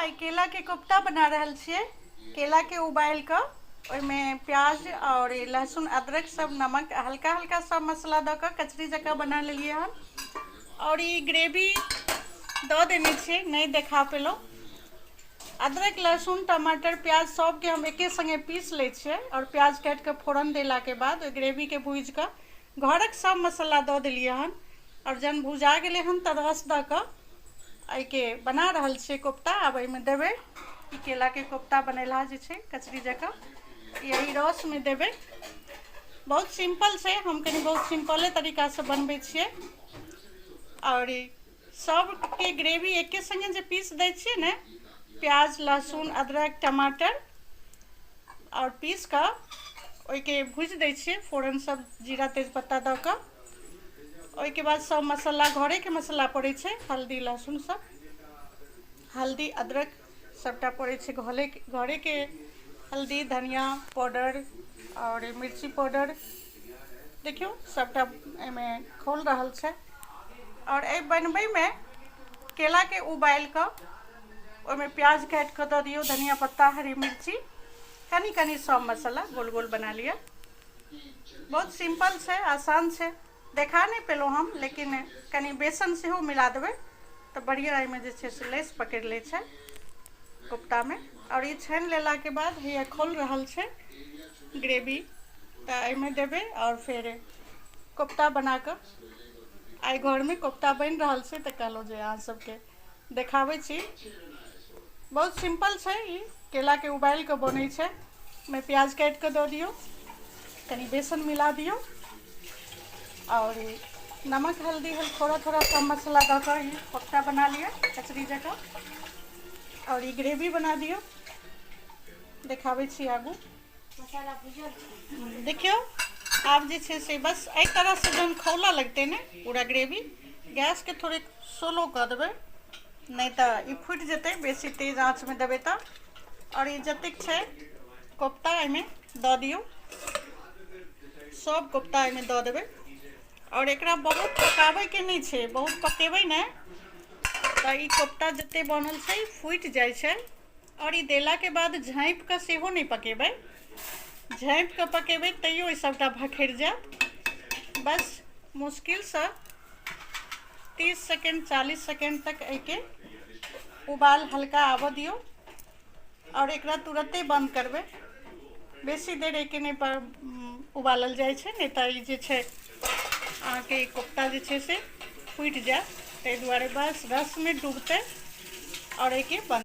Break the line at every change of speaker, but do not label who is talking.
आइ केलाके कोफ्ता बना रहल छियै। केलाके उबालि कऽ ओहिमे प्याज आओर लहसुन अदरक सब नमक हल्का हल्का सब मसला दऽ कऽ कचरी जकाँ बना लेलियै हन आओर ई ग्रेवी दऽ देने छियै, नहि देखा पेलहुँ। अदरक लहसुन टमाटर प्याज सबके हम एके संगे पीस लै छियै आओर प्याज काटि कऽ फोरन देलाके बाद ओहि ग्रेवीके भूजि कऽ घरक सब मसल्ला दऽ देलियै हन आओर जहन भुजा गेलै हन तऽ रस दऽ कऽ एहिके बना रहल छियै कोफ्ता। आब एहिमे देबै ई केलाके कोफ्ता बनेलहा जे छै कचरी जकाँ, यही रसमे देबै। बहुत सिम्पल छै, हम कनि बहुत सिम्पले तरीकासँ बनबै छियै। आओर ई सबके ग्रेवी एके संगे जे पीस दै छियै ने, प्याज लहसुन अदरक टमाटर आओर पीस कऽ ओहिके भूजि दै छियै फोरन सब जीरा तेजपत्ता दऽ कऽ। ओहिके बाद सब मसाला घरेके मसाला पड़ै छै, हल्दी लहसुन सब, हल्दी अदरक सबटा पड़ै छै घरे घरेके, हल्दी धनिया पाउडर आओर मिर्ची पाउडर। देखियौ सबटा एहिमे खौल रहल छै। आओर एहि बनबैमे केलाके उबालि कऽ ओहिमे प्याज काटि कऽ दऽ दियौ, धनिया पत्ता हरी मिर्ची कनि कनि सब मसाला गोल गोल बना लिअ। बहुत सिम्पल छै, आसान छै। देखा नहि पेलहुँ हम, लेकिन कनि बेसन सेहो मिला देबै तऽ बढ़िआँ एहिमे जे छै से लेस पकड़ि लै छै कोफ्तामे। आओर ई छानि लेलाके बाद हैया खौल रहल छै ग्रेवी, तऽ एहिमे देबै आओर फेर कोफ्ता बना कऽ। आइ घरमे कोफ्ता बनि रहल छै तऽ कहलहुँ जे अहाँ सबके देखाबै छी। बहुत सिम्पल छै ई, केलाके उबालि कऽ बनै छै। ओहिमे प्याज काटि कऽ दऽ दियौ, कनि बेसन मिला दियौ आओर नमक हल्दी हल थोड़ा थोड़ा सब मसाला दऽ कऽ ई कोफ्ता बना लिअ कचरी जकाँ आओर ई ग्रेवी बना दियौ। देखाबै छी आगू।
मसाला भुजल छै।
देखियौ आब जे छै से बस एहि तरहसँ जहन खौलऽ लगतै ने पूरा ग्रेवी, गैसके थोड़े स्लो कऽ देबै, नहि तऽ ई फुटि जेतै बेसी तेज आँचमे देबै तऽ। आओर ई जतेक छै कोफ्ता एहिमे दऽ दियौ, सब कोफ्ता एहिमे दऽ देबै। आओर एकरा बहुत पकाबैके नहि छै, बहुत पकेबै ने तऽ ई कोफ्ता जते बनल छै फुटि जाइ छै। आओर ई देलाके बाद झाँपिकऽ सेहो नहि पकेबै, झाँपिकऽ पकेबै तैयो ई सबटा भखरि जायत। बस मुश्किलसँ 30 सेकेंड 40 सेकेंड तक एहिके उबाल हल्का आबऽ दियौ आओर एकरा तुरते बन्द करबै। बेसी देर एहिके नहि उबालल जाइ छै, नहि तऽ ई जे छै अहाँके ई कोफ्ता जे छै से फुटि जायत। ताहि दुआरे बस रसमे डूबतै आओर एहिके बन्द।